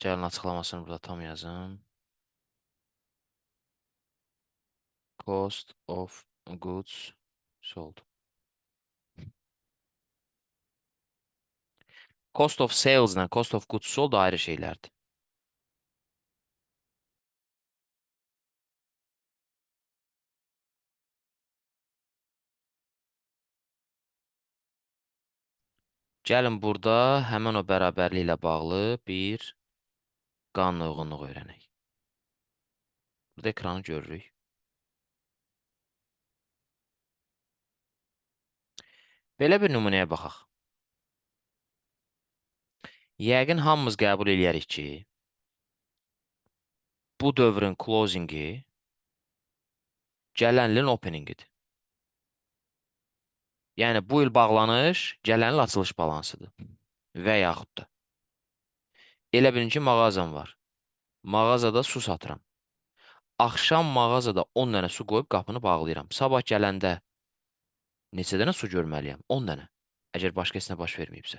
Gəlin açıqlamasını burada tam yazım. Cost of goods sold. Cost of sales ilə cost of goods sold ayrı şeylərdir. Gəlin burada həmin o bərabərliklə bağlı bir qanuna uyğunluq öyrənək. Burada ekranı görürük. Belə bir nümunəyə baxaq. Yəqin hamımız qəbul eləyərik ki, bu dövrün closingi gələn ilin openingidir. Yəni, bu il bağlanış, gələn il açılış balansıdır. Və yaxud da. Elə bilin ki, mağazam var. Mağazada su satıram. Axşam mağazada 10 dənə su qoyub qapını bağlayıram. Sabah gələndə neçə dənə su görməliyəm? 10 dənə. Əgər başqa heç nə baş verməyibsə.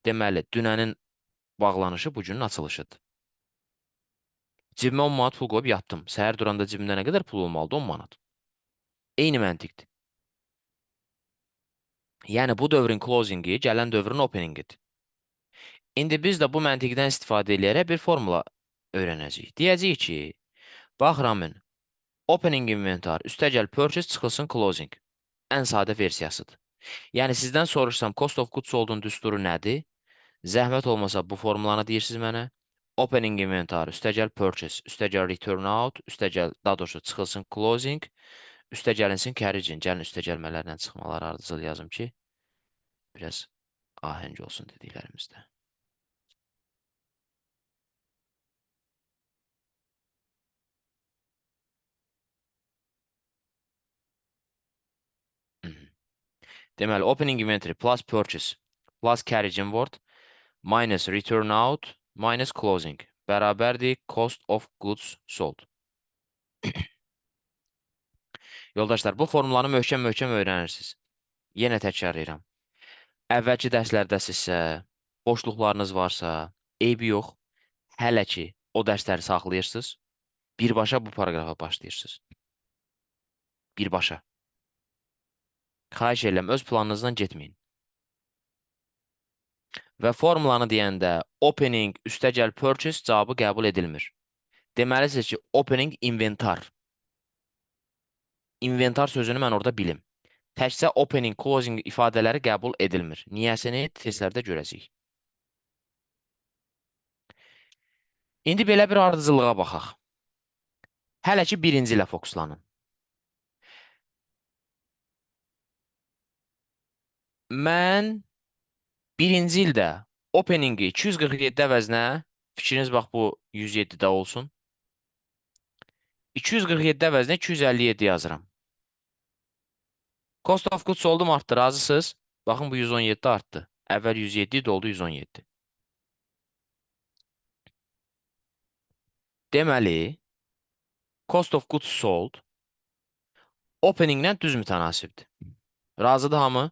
Deməli, dünənin bağlanışı bugünün açılışıdır. Cibimə 10 manat pul qoyub yatdım. Səhər duranda cibimdə nə qədər pul olmalıdır? 10 manat. Eyni məntiqdir. Yəni, bu dövrün closingi gələn dövrün openingidir. İndi biz də bu məntiqdən istifadə eləyərək bir formula öyrənəcəyik. Deyəcəyik ki, bax Ramin, opening inventar, üstəgəl purchase çıxılsın closing. Ən sadə versiyasıdır. Yəni, sizdən soruşsam, cost of goods sold-un düsturu nədir? Zəhmət olmasa bu formulanı deyirsiniz mənə. Opening inventar, üstəgəl purchase, üstəgəl return out, üstəgəl, daha doğrusu çıxılsın closing, üstə gəlinsin carriage-in. Gəlin üstə gəlmələrlə çıxmaları ardıcıl yazım ki, biraz ahəng olsun dediklərimizdə. Deməli, opening inventory plus purchase plus carriage inward minus return out minus closing bərabərdir cost of goods sold. Yoldaşlar, bu formulanı möhkəm-möhkəm öyrənirsiniz. Yenə təkrarlayıram. Əvvəlki dərslərdəsinizsə, boşluqlarınız varsa, eybi yox, hələ ki o dərsləri saxlayırsınız, birbaşa bu paraqrafa başlayırsınız. Birbaşa. Xahiş edirəm, öz planınızdan getməyin. Və formulanı deyəndə opening üstəgəl purchase cavabı qəbul edilmir. Deməlisiniz ki, opening inventar. İnventar sözünü mən orada bilim. Təkcə opening, closing ifadələri qəbul edilmir. Niyəsini testlərdə görəcəyik. İndi belə bir ardıcıllığa baxaq. Hələ ki, birinci ilə fokuslanın. Mən birinci ildə openingi 247 əvəzinə, fikriniz bax bu 107-də olsun. 247 əvəzinə 257 yazıram. Cost of goods sold artdı, razısınız? Baxın, bu 117 artdı. Əvvəl 107 idi, oldu 117. Deməli, cost of goods sold openinglə düz mütənasibdir. Razıdır hamı?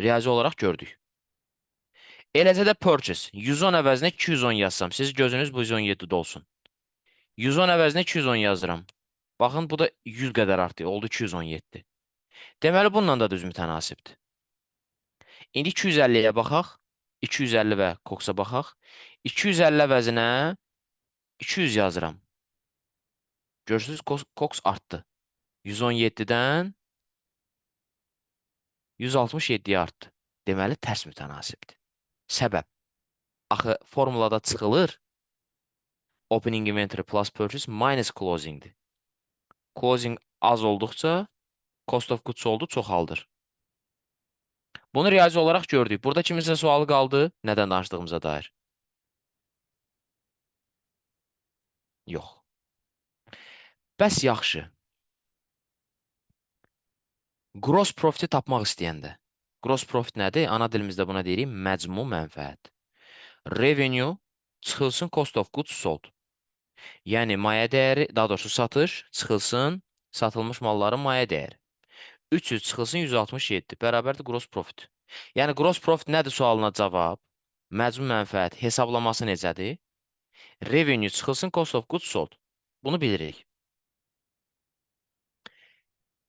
Riyazi olaraq gördük. Eləcə də purchase. 110 əvəzinə 210 yazsam, siz gözünüz bu 117-də olsun. 110 əvəzinə 210 yazıram. Baxın, bu da 100 qədər artdı. Oldu 217. Deməli, bununla da düz mütənasibdir. İndi 250-yə baxaq. 250 və COGS-a baxaq. 250 əvəzinə 200 yazıram. Görürsünüz, COGS artdı. 117-dən 167-yə artdı. Deməli, tərs mütənasibdir. Səbəb. Axı, formulada çıxılır. Opening inventory plus purchase minus closingdir. Closing az olduqca cost of goods sold'u çoxaldır. Bunu riyazi olaraq gördük. Burada kiminsə sualı qaldı nədən danışdığımıza dair? Yox. Bəs yaxşı. Gross profiti tapmaq istəyəndə. Gross profit nədir? Ana dilimizdə buna deyirik məcmu mənfəət. Revenue çıxılsın cost of goods sold. Yəni maya dəyəri, daha doğrusu satış çıxılsın satılmış malların maya dəyəri. 300 çıxılsın 167 bərabərdir gross profit. Yəni gross profit nədir sualına cavab? Məcmu mənfəət hesablaması necədir? Revenue çıxılsın cost of goods sold. Bunu bilirik.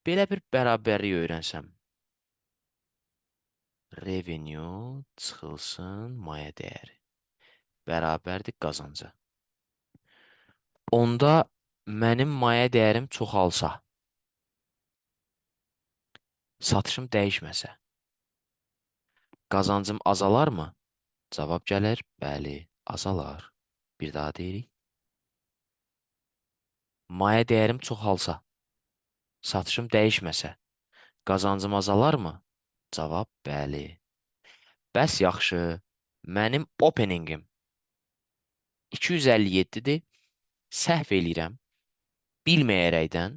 Belə bir bərabərlik öyrənsəm. Revenue çıxılsın maya dəyəri. Bərabərdir qazanca. Onda mənim maya dəyərim çoxalsa, satışım dəyişməsə, qazancım azalarmı? Cavab gəlir, bəli, azalar. Bir daha deyirik. Maya dəyərim çoxalsa, satışım dəyişməsə, qazancım azalarmı? Cavab, bəli. Bəs yaxşı, mənim openingim 257-dir. Səhv eləyirəm. Bilməyərəkdən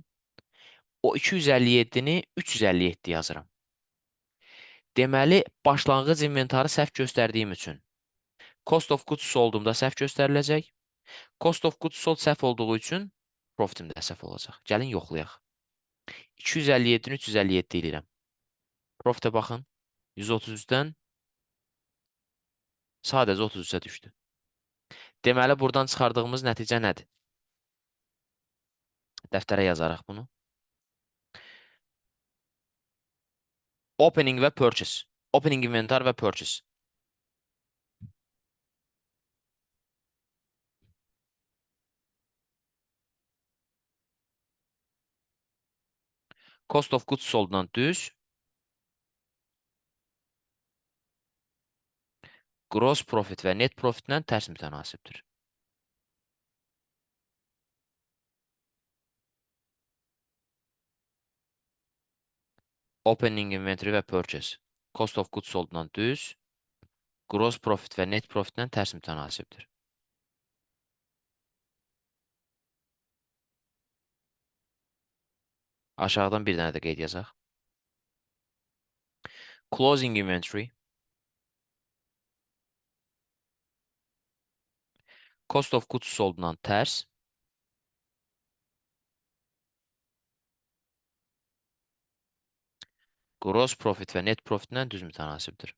o 257-ni 357 yazıram. Deməli, başlanğıc inventarı səhv göstərdiyim üçün cost of goods soldumda səhv göstəriləcək. Cost of goods sold səhv olduğu üçün profitim də səhv olacaq. Gəlin yoxlayaq. 257-ni 357 eləyirəm. Profitə baxın. 133-dən sadəcə 33-ə düşdü. Deməli, buradan çıxardığımız nəticə nədir? Dəftərə yazaraq bunu. Opening və purchase. Opening inventar və purchase. Cost of goods sold'dan düz. Gross profit və net profitlə tərs mütənasibdir. Opening inventory və purchase. Cost of goods sold'dan düz. Gross profit və net profitlə tərs mütənasibdir. Aşağıdan bir dənə də qeyd yazaq. Closing inventory. Cost of goods sold'dan tərs. Gross profit və net profitlə düz mütənasibdir.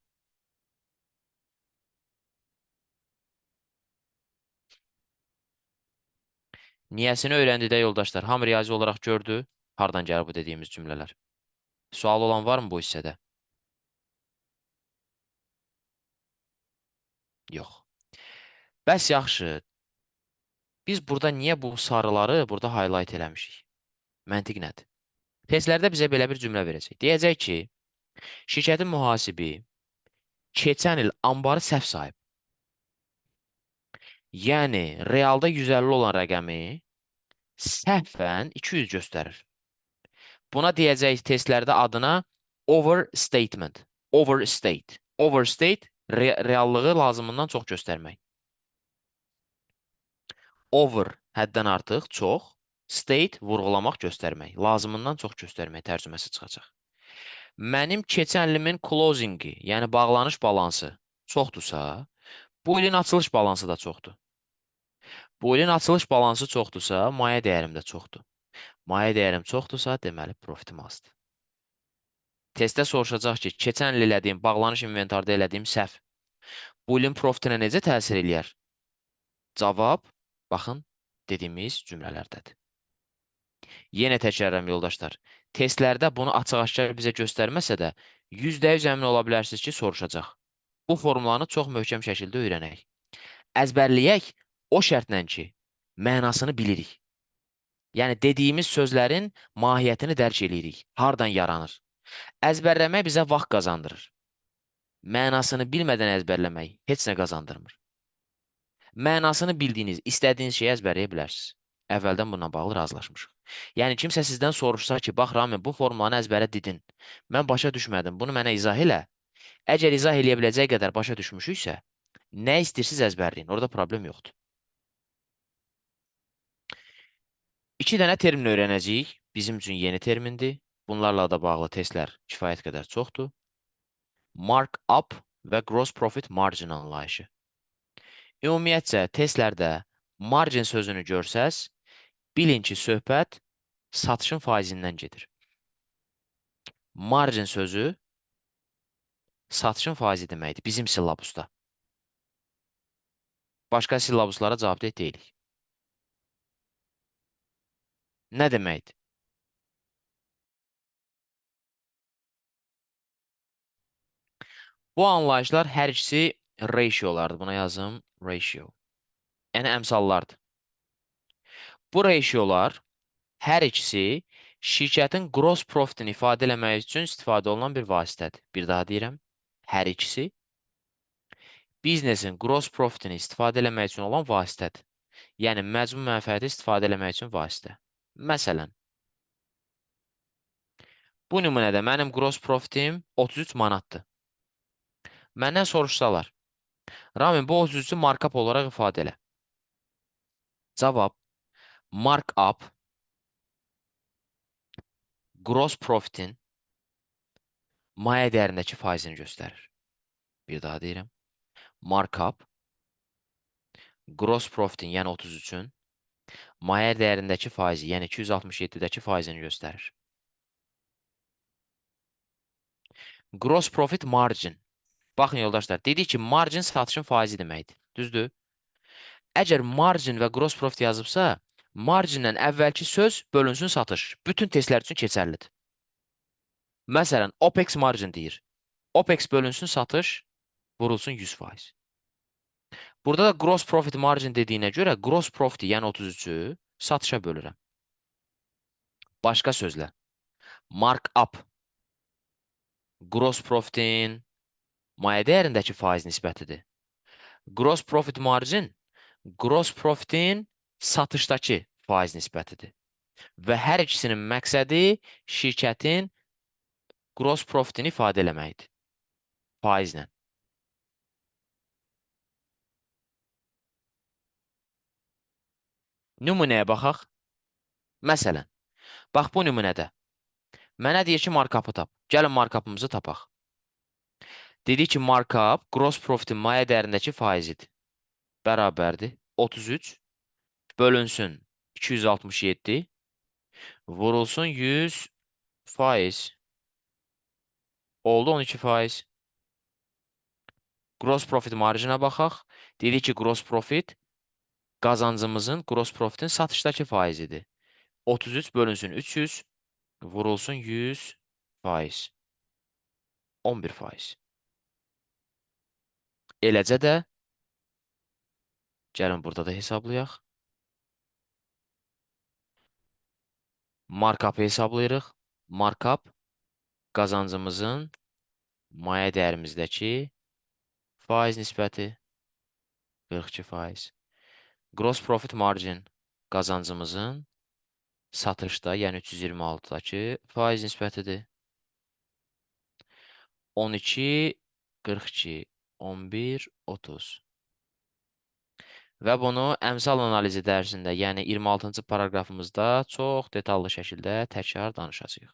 Niyəsini öyrəndikdə yoldaşlar, hamı riyazi olaraq gördü. Hardan gəlir bu dediyimiz cümlələr? Sual olan varmı bu hissədə? Yox. Bəs yaxşı. Biz burada niyə bu sarıları burada highlight eləmişik? Məntiq nədir? Testlərdə bizə belə bir cümlə verəcək. Deyəcək ki, şirkətin mühasibi keçən il anbarı səhv sayıb. Yəni, realda 150 olan rəqəmi səhvən 200 göstərir. Buna deyəcək testlərdə adına overstatement. Overstate. Overstate, reallığı lazımından çox göstərmək. Over, həddən artıq, çox. State, vurğulamaq, göstərmək. Lazımından çox göstərmək tərcüməsi çıxacaq. Mənim keçən ilimin closingi, yəni bağlanış balansı çoxdursa, bu ilin açılış balansı da çoxdur. Bu ilin açılış balansı çoxdursa, maya dəyərim də çoxdur. Maya dəyərim çoxdursa, deməli, profitim azdır. Testdə soruşacaq ki, keçən il elədiyim, bağlanış inventarda elədiyim səhv bu ilin profitinə necə təsir eləyər? Cavab, baxın, dediyimiz cümlələrdədir. Yenə təkrarlayıram yoldaşlar. Testlərdə bunu açıq-aşkar bizə göstərməsə də %100 əmin ola bilərsiniz ki, soruşacaq. Bu formulanı çox möhkəm şəkildə öyrənək. Əzbərləyək o şərtlə ki, mənasını bilirik. Yəni, dediyimiz sözlərin mahiyyətini dərk eləyirik. Hardan yaranır? Əzbərləmək bizə vaxt qazandırır. Mənasını bilmədən əzbərləmək heç nə qazandırmır. Mənasını bildiyiniz, istədiyiniz şeyi əzbərləyə bilərsiniz. Əvvəldən bununla bağlı razılaşmışıq. Yəni, kimsə sizdən soruşsa ki, bax, Ramin, bu formulanı əzbərə dedin. Mən başa düşmədim, bunu mənə izah elə. Əgər izah eləyə biləcək qədər başa düşmüşüksə, nə istəyirsiniz əzbərləyin. Orada problem yoxdur. İki dənə termin öyrənəcəyik. Bizim üçün yeni termindir. Bunlarla da bağlı testlər kifayət qədər çoxdur. Markup və gross profit margin anlayışı. Ümumiyyətcə, testlərdə margin sözünü görsəz, bilin ki, söhbət satışın faizindən gedir. Margin sözü satışın faizi deməkdir bizim syllabusda. Başqa syllabuslara cavabdeh deyilik. Nə deməkdir? Bu anlayışlar hər ikisi ratiolardır. Buna yazım ratio. Yəni əmsallardır. Bu ratiolar hər ikisi şirkətin gross profitini ifadə eləmək üçün istifadə olunan bir vasitədir. Bir daha deyirəm, hər ikisi biznesin gross profitini istifadə eləmək üçün olan vasitədir. Yəni məcmu mənfəəti istifadə eləmək üçün vasitə. Məsələn, bu nümunədə mənim gross profitim 33 manatdır. Məndən soruşsalar, Ramin, bu 33-ü markup olaraq ifadə elə. Cavab, markup gross profitin maya dəyərindəki faizini göstərir. Bir daha deyirəm. Markup gross profitin, yəni 33-ün maya dəyərindəki faizi, yəni 267-dəki faizini göstərir. Gross profit margin. Baxın yoldaşlar, dedik ki, margin satışın faizi deməkdir. Düzdür? Əgər margin və gross profit yazıbsa, margindən əvvəlki söz bölünsün satış. Bütün testlər üçün keçərlidir. Məsələn, OPEX margin deyir. OPEX bölünsün satış, vurulsun 100%. Burada da gross profit margin dediyinə görə gross profiti, yəni 33-ü satışa bölürəm. Başqa sözlə, markup gross profitin maya dəyərindəki faiz nisbətidir. Gross profit margin gross profitin satışdakı faiz nisbətidir. Və hər ikisinin məqsədi şirkətin gross profitini ifadə eləməkdir. Faizlə. Nümunəyə baxaq. Məsələn, bax bu nümunədə. Mənə deyir ki, markup'ı tap. Gəlin markup'ımızı tapaq. Dedik ki, markup gross profitin maya dəyərindəki faizidir. Bərabərdir. 33 bölünsün 267 vurulsun 100 faiz. Oldu 12 faiz. Gross profit marjına baxaq. Dedik ki, gross profit qazancımızın, gross profitin satışdakı faizidir. 33 bölünsün 300 vurulsun 100 faiz. 11 faiz. Eləcə də gəlin burada da hesablayaq. Markup hesablayırıq. Markup qazancımızın maya dəyərimizdəki faiz nisbəti 42 faiz. Gross profit margin qazancımızın satışda, yəni 326-dakı faiz nisbətidir. 12, 42, 11, 30. Və bunu əmsal analizi dərsində, yəni 26-cı paraqrafımızda çox detallı şəkildə təkrar danışacağıq.